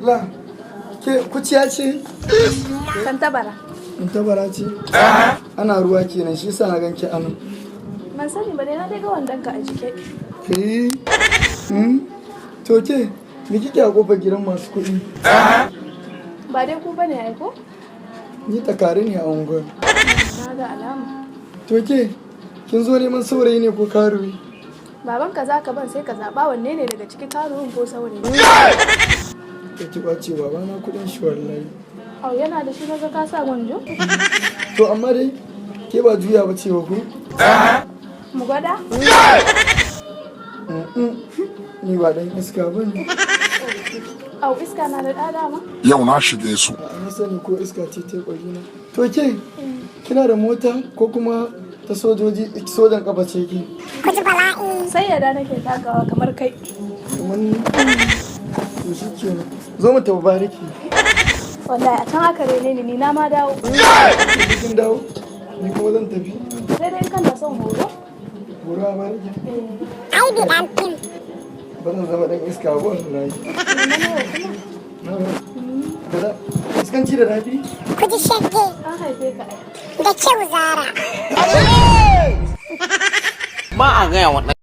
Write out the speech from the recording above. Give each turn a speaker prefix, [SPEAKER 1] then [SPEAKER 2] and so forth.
[SPEAKER 1] La, ke kuciya ce?
[SPEAKER 2] Tantabara.
[SPEAKER 1] Tabara ce? Ana ruwa kenan, shi yasa na ganki anan.
[SPEAKER 2] Ban sani ba dai, na dai ga wandon ka a jike.
[SPEAKER 1] Eh. To ke, me kike a kofar gidan masu kuɗi?
[SPEAKER 2] Ba dai ku bane ai ko?
[SPEAKER 1] Ni takare ne a unguwar.
[SPEAKER 2] Na ga alama.
[SPEAKER 1] To ke, kin zo neman saurayi ne ko karuwi?
[SPEAKER 2] Babanka za ka ban, sai ka zaɓa wanne ne daga ciki, karuwin ko saurayi.
[SPEAKER 1] Ka ki ɓace baba na kuɗin shi wallahi.
[SPEAKER 2] Au, yana da shi na ga ka sa gwanjo?
[SPEAKER 1] To amma dai, ke ba juya ba ce ba ko?
[SPEAKER 2] Mu gwada?
[SPEAKER 1] Mm-mm. Ni ba dan iska ba ne.
[SPEAKER 2] Au, iska na da ɗa dama?
[SPEAKER 3] Yau na shige su.
[SPEAKER 1] A na sani ko iska ce ta kwari na. To ke, kina da mota ko kuma ta sojoji, sojan kafa ce ke?
[SPEAKER 2] Sai yada nake takawa kamar kai.
[SPEAKER 1] Kamar ni? To shi kenan. Zo mu tafi bariki.
[SPEAKER 2] Wallahi a can aka rene ni, ni na ma dawo.
[SPEAKER 1] Kin dawo? Ni kuma zan tafi.
[SPEAKER 2] Sai dai in kana son horo.
[SPEAKER 1] Horo a bariki.
[SPEAKER 2] Eh.
[SPEAKER 1] Ba zan zama dan iska ba wallahi.
[SPEAKER 2] Na nawa kuma?
[SPEAKER 1] Na ba. Da iskanci da daɗi?
[SPEAKER 4] Ku ji shagge.
[SPEAKER 2] An haife ka ai.
[SPEAKER 4] Da kyau, Zara.
[SPEAKER 5] Ba a gaya wa ɗan